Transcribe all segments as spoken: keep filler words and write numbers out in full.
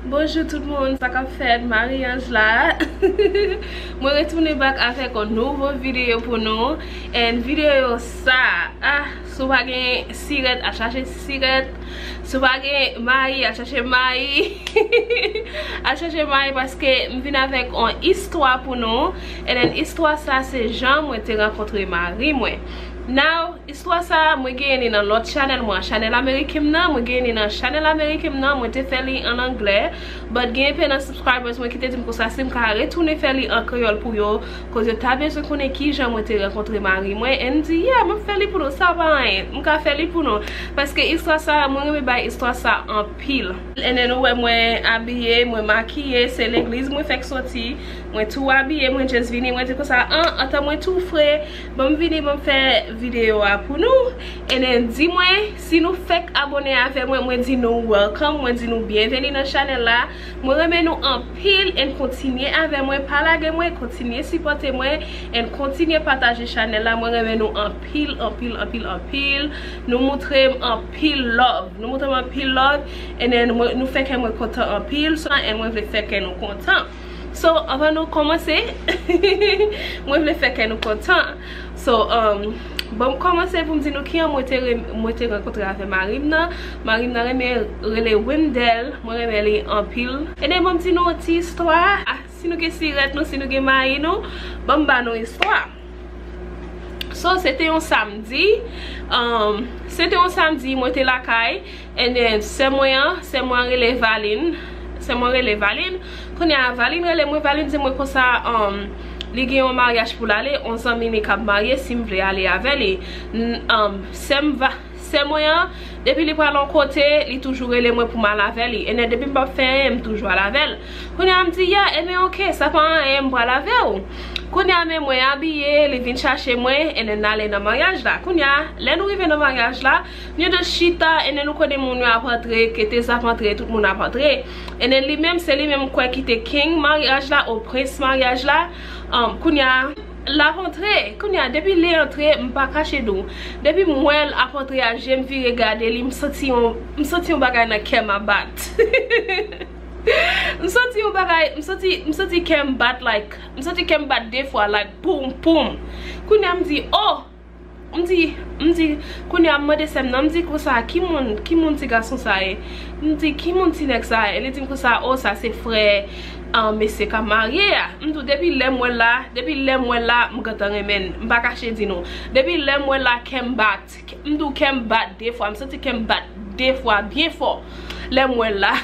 Bonjou tout moun, sa k ap fèt, Marie-Ange la. Mwen retounen back avèk yon nouvo videyo pou nou. And videyo sa, ah, si w pa gen sirèt, al chache sirèt. Si w pa gen mayi, al chache mayi. Al chache mayi paske m vin avèk yon istwa pou nou. And then istwa sa se jan mwen te rankontre mari mwen. Now, istwa sa a, mwen genyen li nan lòt chanèl mwen, chanèl ameriken m nan, mwen genyen li nan chanèl ameriken m nan, mwen te fè li an anglè, but gen enpe nan subscribers mwen ki te di m konsa si m ka retounen fè li an kreyòl pou yo, koz yo ta bezwen konnen kijan mwen te rankontre mari mwen, and m di, yeah, m ap fè li pou nou, sa pa anyen, m ka fè li pou nou, paske istwa sa a, mwen renmen bay istwa sa a anpil. And then ou wè mwen abiye, mwen makiye, se legliz mwen fèk soti, mwen tou abiye, mwen just vini, mwen di konsa, an, antan mwen tou fre, ban m vini, ban m fè videyo a pou nou. And then di mwen, si nou fèk abòne avè mwen, mwen di nou welcome, mwen di nou byenveni nan chanèl la. Mwen renmen nou anpil, and kontinye avè mwen, pa lage mwen, kontinye sipòte mwen, and kontinye pataje chanèl la. Mwen renmen nou anpil, anpil, anpil, anpil. Nou moutre m anpil love. Nou moutre m anpil love, and then mwen, nou fè kè mwen kontan anpil, so, and mwen vle fè kè nou kontan. So, anvan nou kòmanse, mwen vle fè kè nou kontan. So, um, bon, m kòmanse pou m di nou kijan mwen te, mwen te rankontre avè mari m nan. Mari m nan renmen rele Wendell, mwen renmen li anpil. And then, bon, m di nou yon ti istwa. Ah, si nou gen sirèt nou, si nou gen mayi nou, ban m ba nou istwa. So, se te yon samdi. Um, se te yon samdi, mwen te lakay. And then, sè mwen an, sè mwen an rele Valin. Sè mwen rele Valin. Kounye a, Valin rele mwen, Valin di mwen konsa, um, li gen yon maryaj pou l ale, yon zanmi li k ap marye, si m vle ale avè li. N- um, sè m va, sè mwen an, depi li pral yon kote, li toujou rele mwen pou m al avè li. And then, depi m p ap fè anyen, m toujou al avè l. Kounye a, m di, yeah, ebyen, oke, sa pa anyen, m pral avè w. Kounye a, men mwen abiye, li vin chache mwen, and then n ale nan maryaj la. Kounye a, lè nou rive nan maryaj la, nou just chita, and then nou konnen moun yo ap antre, kete z ap antre, tout moun ap antre. And then li menm, se li menm kwè ki te king maryaj la, o prens maryaj la. Um, kounye a, l ap antre. Kounye a, depi li antre, m pa kache di w. Depi m wè l ap antre a, je m vire gade li, m santi yon, m santi yon bagay nan kè m ap bat. M santi yon bagay, m santi, m santi kè m bat, like, m santi kè m bat de fwa, like, poum, poum. Kounye a, m di, oh! M di, m di, kounye a, m mande sè m nan, m di konsa, ki moun, ki moun ti gason sa ye? M di, ki moun ti nèg sa ye? Li di m konsa, oh, sa se frè, ah, mesye k ap marye a. M di w, depi lè m wè l la, depi lè m wè l la, m gentan renmen l. M pa kache di nou. Depi lè m wè l la, kè m bat. M di w, kè m bat de fwa. M santi kè m bat de fwa, byen fò. Lè m wè l la.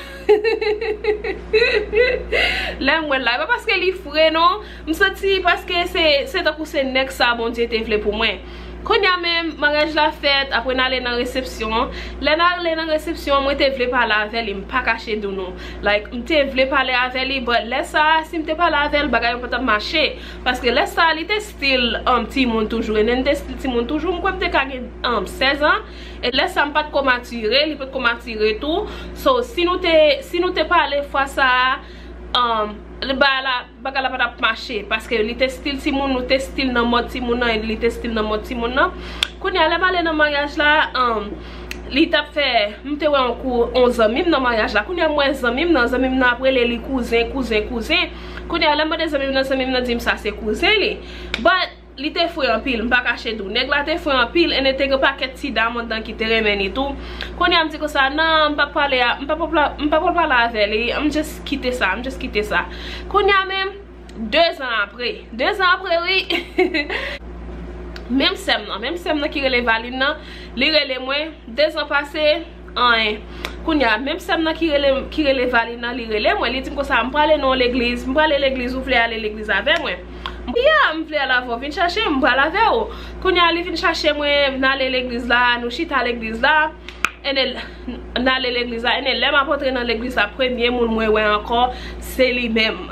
Lè m wè l la. E pa paske li fre, non. M santi paske se, se tankou se nèg sa Bondye te vle pou mwen. Kounye a menm, maryaj la fèt, apre n ale nan resepsyon. Lè n ale nan resepsyon, mwen te vle pale avè li, m pa kache di w non. Like, m te vle pale avè li, but lè sa a, si m te pale avè l, bagay yo pa t ap mache. Paske lè sa a, li te still, um, timoun toujou. E lè n te still timoun toujou, m kwè m te ka gen, um, sèz an. E lè sa a, m pa t ko matire, li pa t ko matire tou. So, si nou te, si nou te pale fwa sa a, um, li ba la, bagay la pa t ap mache, paske li te still timoun, nou te still nan mòd timoun nan, e li te still nan mòd timoun nan. Kounye a, lè m ale nan maryaj la, um, li t ap fè, m te wè yon kou, yon zanmi m nan maryaj la. Kounye a, m wè zanmi m nan, zanmi m nan ap rele li kouzen, kouzen, kouzen. Kounye a, lè m mande zanmi m nan, zanmi m nan di m sa se kouzen li. But, li te fre anpil, m pa kache di w. Nèg la te fre anpil, e te gen pakèt ti dam anndan ki te renmen li tou. Kounye a, m di konsa, non, m p ap pale a, m p ap, m p ap pale avè li, m just kite sa, m just kite sa. Kounye a menm, de zan apre, de zan apre, wi, menm sè m nan, menm sè m nan ki rele Valin nan, li rele mwen, de zan pase, anyen. Kounye a, menm sè m nan ki rele, ki rele Valin nan, li rele mwen, li di m konsa, m prale nan yon legliz, m prale legliz, ou vle ale legliz avè mwen? M di, yeah, m vle al avè w, vin chache m, m pral avè w. Kounye a, li vin chache mwen, n ale legliz la, nou chita legliz la, e n ale legliz la, e lè m ap antre nan legliz la, premye moun mwen wè ankò, se li menm.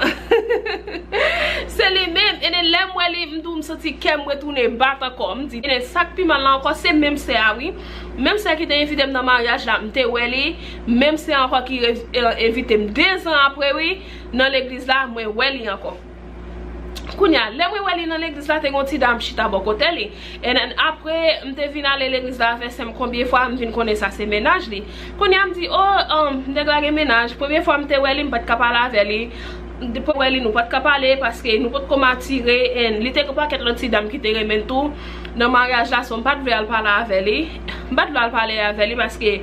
Se li menm, e lè m wè li, m di w, m santi kè m retounen bat ankò, m di, e sa k pi mal la ankò, se menm sè a, wi. Menm sè ki te envite m nan maryaj la, m te wè li. Menm sè ankò ki re- eh, envite m de zan apre, wi, nan legliz la, mwen wè li ankò. Kounye a, lè mwen wè li nan legliz la, te gen yon ti dam chita bò kote li. And then, apre, m te vin ale legliz la avè sè m, konbyen fwa m vin konnen sa se mennaj li. Kounye a, m di, "Oh, um, nèg la gen mennaj." Premye fwa m te wè li, m pa t ka pale avè li. Depi wè li, nou pa t ka pale, paske nou potko matire, and li te gen pakèt lòt ti dam ki te renmen l tou nan maryaj la, so m pa t vle al pale avè li. M pa t vle al pale avè li, paske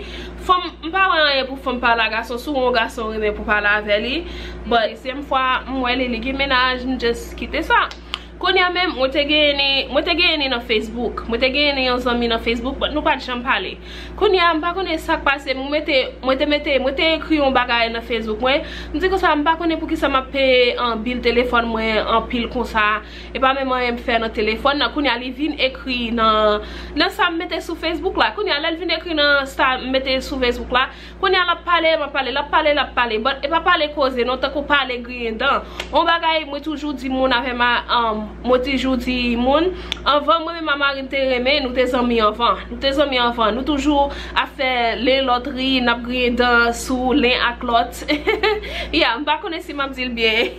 fanm, m pa wè anyen pou fanm pale a gason, si w wè yon gason renmen pou pale avè li. But, dezyèm fwa, m wè li, li gen mennaj, m just kite sa. Kounye a menm, mwen te genyen ni, mwen te genyen ni nan Facebook. Mwen te genyen ni yon zanmi nan Facebook, but nou pa t janm pale. Kounye a, m pa konnen sa k pase, mwen mete, mwen te mete, mwen te ekri yon bagay nan Facebook mwen. M di konsa, m pa konnen poukisa m ap peye, an, bil telefòn mwen anpil konsa. E pa menm anyen m fè nan telefòn nan. Kounye a, li vin ekri nan, nan sa m mete sou Facebook la. Kounye a, lè l vin ekri nan sa m mete sou Facebook la, kounye a, l ap pale, m ap pale, l ap pale, l ap pale. But, e pa pale koze, non, tankou pale griyen dan. Yon bagay, mwen toujou di moun avè ma, um, mwen toujou di moun, anvan, mwen menm ak mari m te renmen, nou te zanmi anvan. Nou te zanmi anvan. Nou toujou ap fè len lòt ri, n ap griyen dan sou len ak lòt. Ya, m pa konnen si m ap di l byen.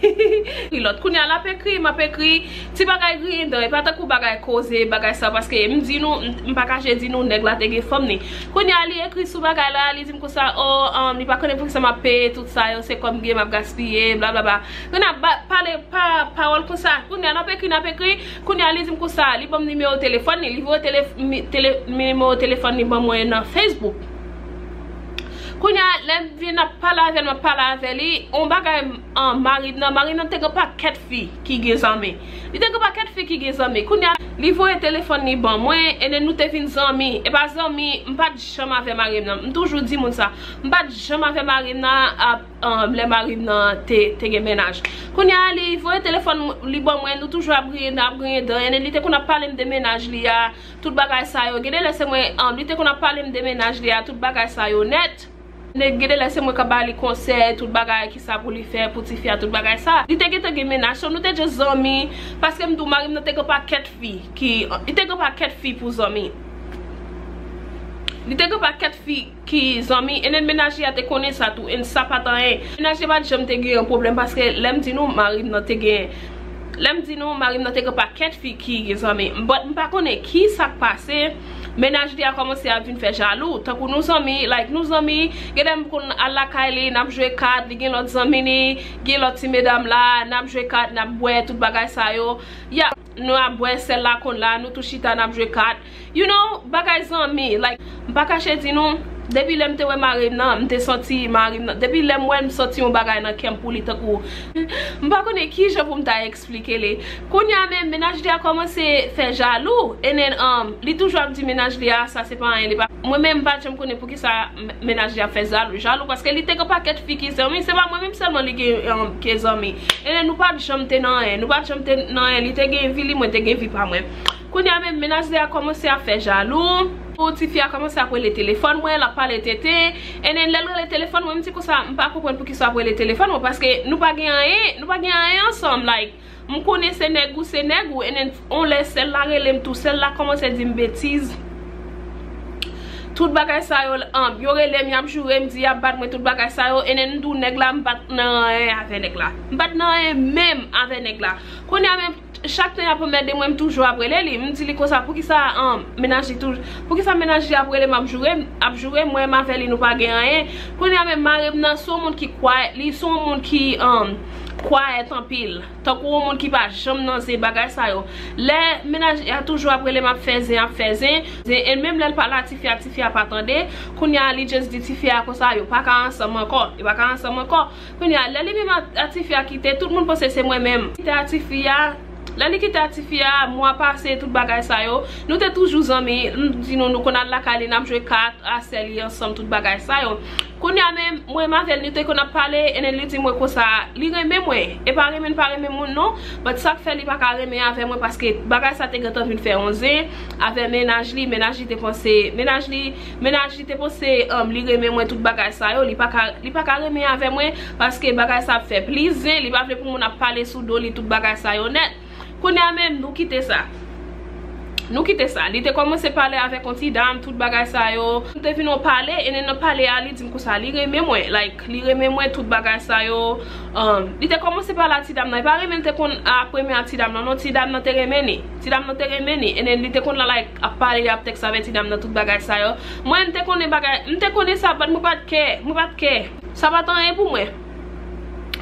Ri lòt. Kounye a, l ap ekri, m ap ekri. Ti bagay griyen dan, e pa tankou bagay koze, bagay sa, paske m di nou, m, m pa kache di nou, nèg la te gen fanm ni. Kounye a, li ekri sou bagay la, li di m konsa, oh, um, li pa konnen poukisa m ap peye tout sa yo, se kòb m gen, m ap gaspiye, blablabla. Kounye a, ba, pale pa, pawòl konsa. Kounye a, n ap ekri, n ap ekri. Kounye a, li di m konsa, li ban m nimewo telefòn li, li voye tele, mi, tele, nimewo telefòn li ban mwen nan Facebook. Kounye a, lè m vin ap pale avè l, m ap pale avè li, on bagay, an, mari m nan, mari m nan te gen pakèt fi ki gen zanmi. Li te gen pakèt fi ki gen zanmi. Kounye a, li voye telefòn li ban mwen, and then nou te vin zanmi. E pa zanmi, m pa t janm avè mari m nan. M toujou di moun sa. M pa t janm avè mari m nan, ap, um, lè mari m nan te, te gen mennaj. Kounye a, li voye telefòn li ban mwen, nou toujou ap griyen dan, ap griyen dan, and then li te konn ap pale m de mennaj li a, tout bagay sa yo. Gen de lè se mwen, um, li te konn ap pale m de mennaj li a, tout bagay sa yo nèt. Gen de lè se mwen k ap ba li konsèy, tout bagay, kisa pou li fè pou tifi a, tout bagay sa. Li te gentan gen mennaj, so nou te just zanmi, paske m di w, mari m nan te gen pakèt fi ki, li te gen pakèt fi pou zanmi. Li te gen pakèt fi ki zanmi, and then mennaj li a te konnen sa tou, and sa pa t anyen. Mennaj li pa t janm te gen yon pwoblèm, paske lè m di nou, mari m nan te gen, lè m di nou, mari m nan te gen pakèt fi ki gen zanmi. But m pa konnen ki sa k pase, mennaj li a kòmanse ap vin fè jalou. Tankou nou zanmi, like, nou zanmi, gen lè m konn al lakay li, n ap jwe kat, li gen lòt zanmi li, gen lòt ti medam la, n ap jwe kat, n ap bwè, tout bagay sa yo. Ya, nou ap bwè, sèl la konn la, nou tou chita, n ap jwe kat. You know, bagay zanmi, like, m pa kache di nou, depi lè m te wè mari m nan, m te santi mari m nan, depi lè m wè l, m santi yon bagay nan kè m pou li tankou, m pa konnen ki jan pou m ta eksplike li. Kounye a menm, mennaj li a kòmanse fè jalou, and then, um, li toujou ap di mennaj li a, sa se pa anyen, li pa, mwen menm m pa t janm konnen poukisa m-, mennaj li ap fè jalou, jalou, paske li te gen pakèt fi ki zanmi, se pa mwen menm sèlman li gen, um, ke zanmi. And then nou pa t janm te nan anyen, nou pa t janm te nan anyen, li te gen vi li, mwen te gen vi pa mwen. Kounye a menm, mennaj li a kòmanse ap fè jalou. Pou tifi a kòmanse ap rele telefòn mwen, l ap pale tenten. And then lè l rele telefòn mwen, m di konsa, m pa konprann poukisa l ap rele telefòn mwen, paske nou pa gen anyen, nou pa gen anyen ansanm, like, m konnen se nèg ou, se nèg ou, and then on lè sèl la rele m tou, sèl la kòmanse di m betiz. Tout bagay sa yo, um, yo rele m, y ap joure m, di y ap bat mwen, tout bagay sa yo, and then m di w nèg la, m pa t nan anyen avè nèg la. M pa t nan anyen menm avè nèg la. Kounye a menm, chak tan y ap anmède mwen, m toujou ap rele li. M di li konsa, poukisa, um, mennaj li toujou, poukisa mennaj li ap rele m, ap joure, ap joure, mwen menm avè li, nou pa gen anyen. Kounye a menm, mari m nan, se yon moun ki kwayèt, li se yon moun ki, um, kwayèt anpil. Tankou yon moun ki pa janm nan zen bagay sa yo. Lè mennaj li a toujou ap rele m, ap fè zen, ap fè zen, zen, e menm lè l pale a tifi a, tifi a pa tande. Kounye a, li just di tifi a konsa, yo pa ka ansanm ankò. Yo pa ka ansanm ankò. Kounye a, lè li menm a, a tifi a kite, tout moun panse se mwen menm. Kite a tifi a, lè li kite a tifi a, mwa pase, tout bagay sa yo, nou te toujou zanmi, m di nou, nou konn al lakay li, n ap jwe kat, a sè li ansanm, tout bagay sa yo. Kounye a menm, mwen menm avè l, nou te konn ap pale, and then li di mwen konsa, li renmen mwen. E pa renmen l pa renmen moun, non, but sa k fè li pa ka renmen avè mwen, paske bagay sa te gentan vin fè yon zen avè mennaj li, mennaj li te panse, mennaj li, Mennaj li te panse, um, li renmen mwen, tout bagay sa yo, li pa ka, li pa ka renmen avè mwen, paske bagay sa ap fè plis zen, li pa vle pou moun ap pale sou do li, tout bagay sa yo nèt. Kounye a menm, nou kite sa. Nou kite sa. Li te kòmanse pale avèk yon ti dam, tout bagay sa yo. Nou te vin yon pale, e nan pale a, li di m konsa, li renmen mwen. Like, li renmen mwen, tout bagay sa yo. Um, li te kòmanse pale a ti dam nan. E pa renmen l te konn ap renmen a ti dam nan, non, ti dam nan te renmen li. Ti dam nan te renmen li. E li te konn la, like, ap pale, ap tèks avèk ti dam nan, tout bagay sa yo. Mwen, m te konnen bagay, m te konnen sa, but mwen pa t kè, mwen pa t kè. Sa pa t anyen pou mwen.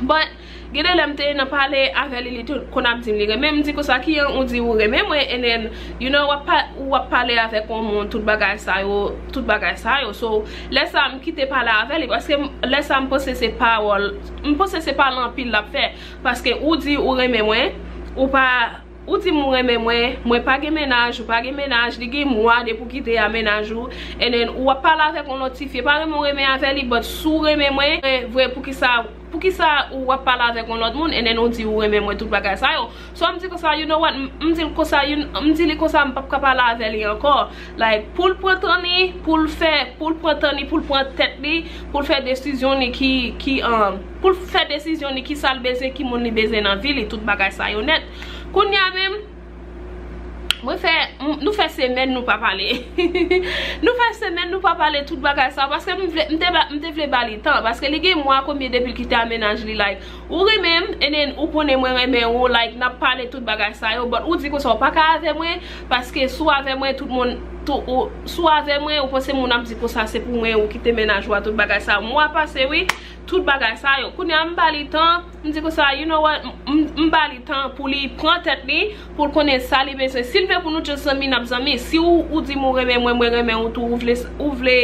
But, gen de lè m te nan pale avè li, li te konn ap di m li renmen m, m di konsa, "Kijan ou di ou renmen mwen, and then, you know, w ap pa-, w ap pale avèk yon moun, tout bagay sa yo, tout bagay sa yo." So, lè sa, m kite pale avè li, paske m, lè sa, m panse se pawòl, m panse se pale anpil l ap fè, paske ou di ou renmen mwen, ou pa, ou di m ou renmen mwen, mwen pa gen mennaj, ou pa gen mennaj, li gen mwa depi w kite a mennaj ou, and then ou ap pale avèk yon lòt ti fi, pa renmen w renmen avè li, but si w renmen mwen, vre, poukisa, poukisa ou ap pale avèk yon lòt moun, and then ou di ou renmen mwen, tout bagay sa yo. So, m di konsa, you know what, m, m di l konsa, you, m di li konsa, m p ap ka pale avè li ankò. Like, pou l pran tan li, pou l fè, pou l pran tan li, pou l pran tèt li, pou l fè desizyon li ki, ki, um, pou l fè desizyon li, ki sa l bezwen, ki moun li bezwen nan vi li, tout bagay sa yo nèt. Kounye a menm, mwen fè, m, nou fè semèn nou pa pale. Nou fè semèn nou pa pale tout bagay sa, paske m vle, m te ba, m te vle ba li tan, paske li gen mwa konbyen depi l kite a mennaj li, like, ou renmen m, and then ou konnen mwen renmen ou, like, n ap pale tout bagay sa yo, but ou di konsa ou pa ka avè mwen, paske si w avè mwen, tout moun, tout, ou, si w avè mwen, ou panse moun ap di konsa se pou mwen ou kite mennaj ou a, tout bagay sa yo. Mwa pase, wi, tout bagay sa yo. Kounye a, m ba li tan, m di konsa, you know what, m, m, m ba li tan pou li pran tèt li, pou l konnen sa li bezwen. Si l vle pou nou just zanmi, n ap zanmi. Si ou, ou di m ou renmen mwen, mwen renmen ou tou, ou vle, ou vle,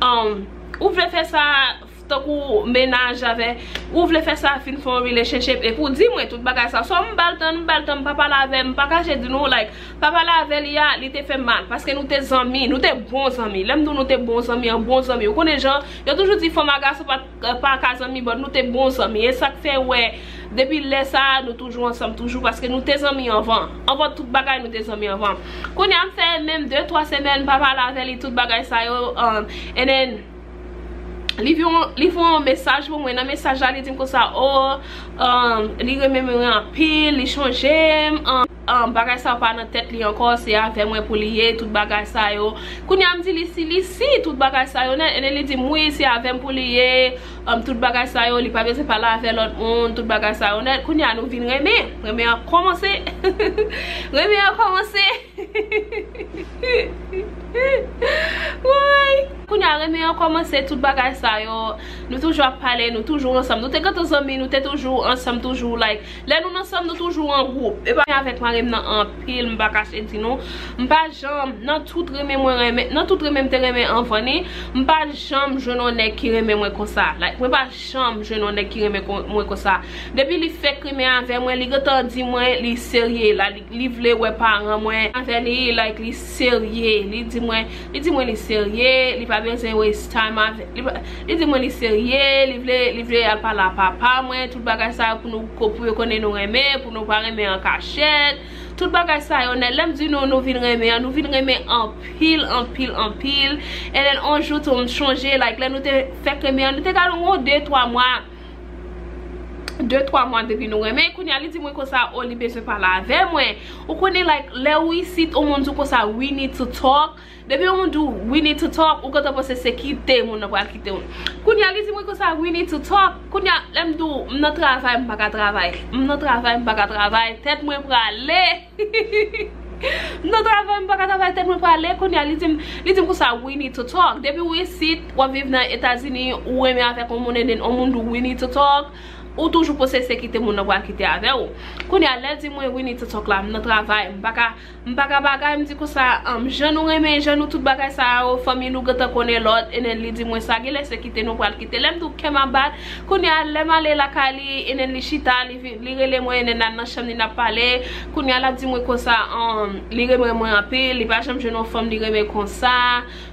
um, ou vle fè sa, tankou mennaj avè, ou vle fè sa fin fè yon relationship, epi w di mwen tout bagay sa. So, m ba l tan, m ba l tan, m pa pale avè l, m pa kache di nou, like, pa pale avè li a, li te fè m mal, paske nou te zanmi, nou te bon zanmi. Lè m di w nou te bon zanmi, an bon zanmi. Ou konnen jan, yo toujou di fanm a gason pa, pa ka zanmi, but nou te bon zanmi. E sa k fè, wè, depi lè sa a, nou toujou ansanm toujou, paske nou te zanmi anvan. Anvan tout bagay, nou te zanmi anvan. Kounye a, m fè menm de, twa semèn, m pa pale avè li, tout bagay sa yo, um, and then, Li voye yon, li voye yon mesaj pou mwen. Nan mesaj la, li di m konsa, oh, um, li renmen mwen anpil, li chonje m, um, um, bagay sa pa nan tèt li ankò, se avè mwen pou li ye, tout bagay sa yo. Kounye a, m di li si, li si, tout bagay sa yo nèt. And then li di m, wi, se avè m pou li ye, um, tout bagay sa yo, li pa bezwen pale avè lòt moun, tout bagay sa yo nèt. Kounye a, nou vin renmen. Renmen an kòmanse. Renmen an kòmanse. Woy! Kounye a, renmen an kòmanse, tout bagay sa yo. Nou toujou ap pale, nou toujou ansanm. Nou te gentan zanmi, nou te toujou ansanm, toujou, like, lè nou ansanm, nou toujou an gwoup. E pa avèk mari m nan anpil, m pa kache di nou. M pa janm, nan tout renmen mwen renmen, nan tout renmen m te renmen anvan li, m pa janm jwenn yon nèg ki renmen mwen konsa. Like, mwen pa janm jwenn yon nèg ki renmen kon-, mwen konsa. Depi li fèk renmen avè mwen, li gentan di mwen li serye la, li, li vle wè paran mwen avè li, like, li serye. Li di mwen, li di mwen li serye, li pa bezwen waste time avè, li pa, li di mwen li serye, li vle, li vle al pale a papa mwen, tout bagay sa yo pou nou ko-, pou yo konnen nou renmen, pou nou pa renmen an kachèt. Tout bagay sa yo nèt. Lè m di nou, nou vin renmen an, nou vin renmen anpil, anpil, anpil. And then, on jou tou, m chonje, like, lè nou te fèk renmen an, nou te ka gen yon de, twa mwa. De, twa mwa depi nou renmen. Kounye a, li di mwen konsa, oh, li bezwen pale avè mwen. Ou konnen, like, lè ou isit, yon moun di w konsa, we need to talk. Depi yon moun di w, we need to talk, ou gentan panse se kite moun nan pral kite w. Kounye a, li di mwen konsa, we need to talk. Kounye a, lè m di w, m nan travay, m pa ka travay. M nan travay, m pa ka travay. Tèt mwen prale. M nan travay, m pa ka travay, tèt mwen prale. Kounye a, li di m, li di m konsa, we need to talk. Depi w isit, w ap viv nan Etazini, ou renmen avèk yon moun, and then yon moun di w, we need to talk. Ou toujou panse se kite moun nan pral kite avè w. Kounye a, lè di mwen, we need to talk la, m nan travay, m pa ka M pa ka bagay, m di konsa, um, jan nou renmen, jan nou tout bagay sa yo, fanmi nou gentan konnen lòt, and then li di mwen sa, genlè se kite nou pral kite. Lè m di w kè m ap bat, kounye a, lè m ale lakay li, and then li chita, li vi-, li rele mwen, and then n al nan chanm li, n ap pale. Kounye a, l ap di mwen konsa, um, li renmen mwen anpil, li pa janm jwenn yon fanm li renmen konsa.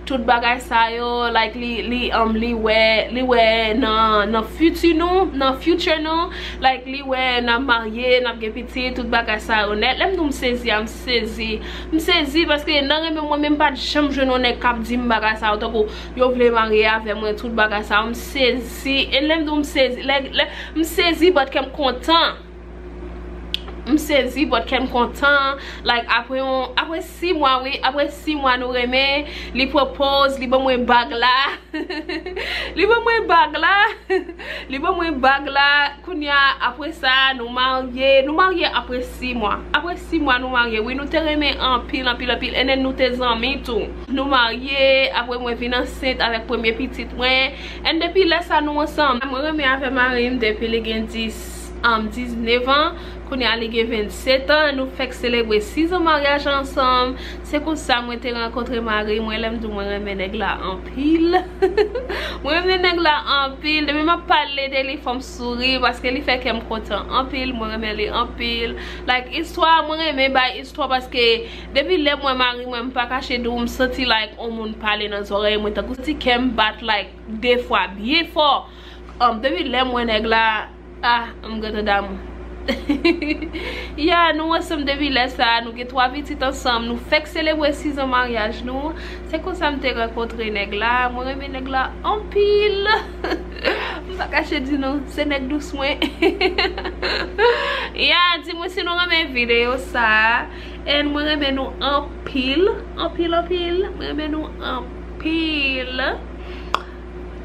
Tout bagay sa yo, like, li, li, um, li wè, li wè nan, nan fiti nou, nan future nou, like, li wè n ap marye, n ap gen pitit, tout bagay sa yo nèt. Lè m di w m sezi a, m sezi. M sezi paske nan renmen mwen menm, m pa t janm jwenn yon nèg k ap di m bagay sa yo, tankou yo vle marye avè mwen, tout bagay sa yo, m sezi. E lè m di w m sezi, lè, lè, m sezi, but kè m kontan. M sezi, but kè m kontan. Like, apre yon, apre sis mwa, wi, apre sis mwa nou renmen, li pwopoz, li ban mwen bag la. Li ban mwen bag la. Li ban mwen bag la. Kounye a, apre sa, nou marye. Nou marye apre sis mwa. Apre sis mwa, nou marye. Wi, nou te renmen anpil, anpil, anpil. And then nou te zanmi tou. Nou marye, apre mwen vin ansent avèk premye pitit mwen. And depi lè sa, nou ansanm. Mwen renmen avè mari m depi li gen dis, um, diznèf an. Kounye a, li gen vennsetan. Nou fèk selebre sis an maryaj ansanm. Se konsa mwen te rankontre mari mwen, lè m di w mwen renmen nèg la anpil. Mwen renmen nèg la anpil. Depi m ap pale de li, fò m souri, paske li fè kè m kontan anpil. Mwen renmen li anpil. Like, istwa, mwen renmen bay istwa, paske depi lè m wè mari mwen, m pa kache di w, m santi, like, on moun pale nan zòrèy mwen, tankou si kè m bat, like, de fwa byen fò. Um, depi lè m wè nèg la, ah, m gentan damou. Ya, nou ansanm depi lè sa, nou gen twa pitit ansanm, nou fèk selebre sis an maryaj nou. Se konsa m te rankontre nèg la, mwen renmen nèg la anpil. M pa kache di nou, se nèg dous mwen. Ya, di mwen si nou renmen videyo sa. And mwen renmen nou anpil, anpil, anpil. Mwen renmen nou anpil.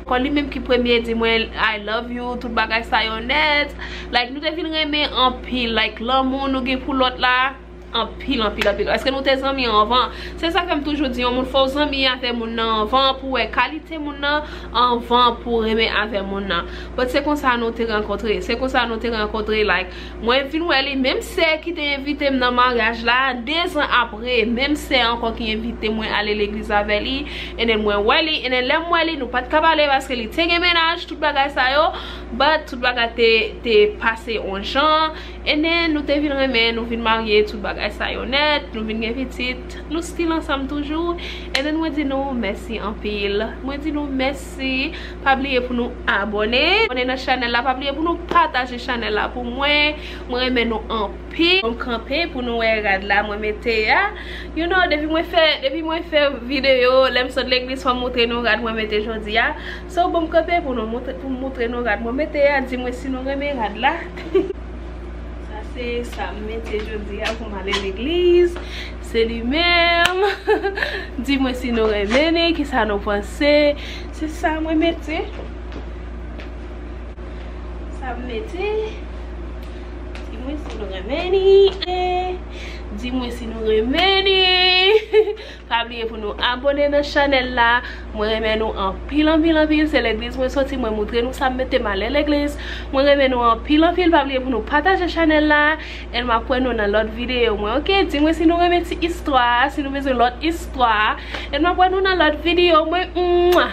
Kon li menm ki premye di mwen, "I love you," tout bagay sa yo nèt. Like, nou te vin renmen anpil. Like, lanmou nou gen pou lòt la, anpil, anpil, anpil. Paske nou te zanmi anvan. Se sa k fè m toujou di yon moun, fò w zanmi avè moun nan anvan, pou w wè kalite moun nan, anvan pou w renmen avè moun nan. But se konsa nou te rankontre. Se konsa nou te rankontre, like, mwen vin wè li, menm sè ki te envite m nan maryaj la, dezan apre, menm sè ankò ki envite mwen ale legliz avè li, and then mwen wè li, and then lè m wè li, nou pa t ka pale paske li te gen mennaj, tout bagay sa yo, but tout bagay te, te pase on jan, and then nou te vin renmen, nou vin marye, tout bagay sa yo nèt, nou vin gen pitit, nou still ansanm toujou, and then mwen di nou mèsi anpil, mwen di nou mèsi, pa bliye pou nou abòne, abòne nan chanèl la, pa bliye pou nou pataje chanèl la pou mwen, mwen renmen nou anpil. Bon, m kanpe pou nou wè rad la mwen mete a. You know, depi mwen fè, depi mwen fè videyo, lè m sot legliz, fò m montre nou rad mwen mete jodi a. So, bon, m kanpe pou nou montre, pou m montre nou rad mwen mete a. Di mwen si nou renmen rad la. Sa se sa m mete jodi a pou m ale legliz. Se li menm. Di mwen si nou renmen li, kisa nou panse. Se sa mwen mete. Sa m mete. Di mwen si nou renmen li. Di mwen si nou renmen li. Pa bliye pou nou abòne nan chanèl la. Mwen renmen nou anpil, anpil, anpil. Se legliz mwen soti, mwen montre nou sa m mete, m ale legliz. Mwen renmen nou anpil, anpil. Pa bliye pou nou pataje chanèl la. And m ap wè nou nan lòt videyo mwen, oke? Di mwen si nou renmen ti istwa, si nou bezwen lòt istwa. And m ap wè nou nan lòt videyo mwen. Mwa!